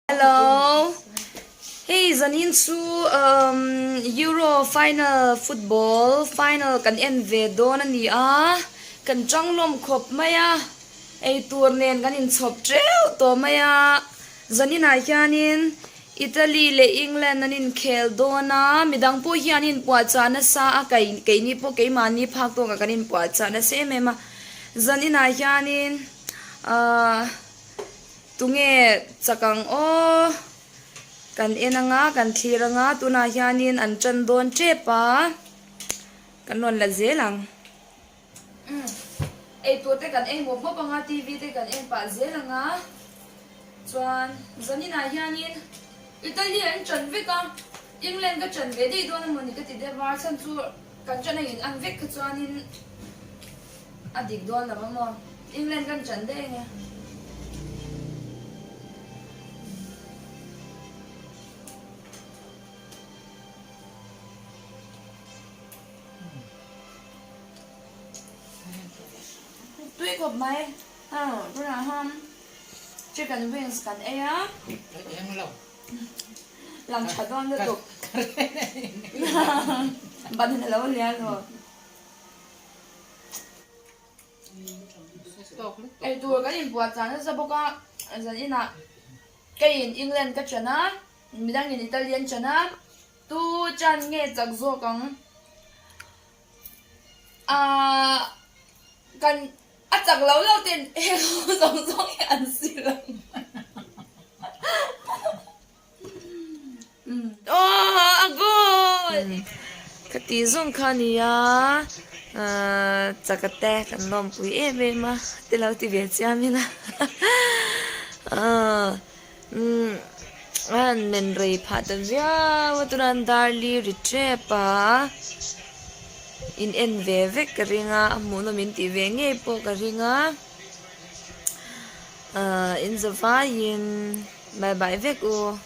Hello. Hei zanin chu um Euro final football final kan en ve dawn a ni a, kan tang lawm khawp mai a, eitur nen kan inchhawp teuh tawh mai a, zaninah hianin Italy leh England an inkhel dawn a, midang pawh hi an inpuahchah nasa a, keini pawh keimahni phak tawkah kan inpuahchah nasa em em a, zaninah hianin ahh. Tunge chak ang aw? Kan en anga, kan thlir anga, tunah hianin an tan dawn tep a, kan rawn la zel ang. Eitur te kan ei mawp mawp anga, TV te kan en pah zel anga, chuan zaninah hianin Italy an tan vek a, England ka tan ve daih dawn emawni ka ti deuh a, chhan chu kan tan a in an vek kha chuanin. A dik dawn lo a maw? England kan ṭan daih enge? Tui khawp mai. Tunah hian chicken wings kan ei a. Lang ṭha dawn lutuk. Ban a lo lian lo. Eitur kan inbuat zan nasa bawk a, zan inah keiin England ka chan a, midangin Italy an chan a, tu chan nge chak zawk ang? Ahh kan a chak lo lo ten heng ho zawng zawng hi an sil ang. Aww a goal! Ka tih zawng kha a ni a, ahh chaka te kan lawmpui em em a te lo ti ve chiam ila ahh umm a han men rei phah ta viau a tunah an dar li ri tep a in en ve vek ka ring a a hmuhnawm in tih ve ngei pawh ka ring a ahh in zavaiin bye bye vek u.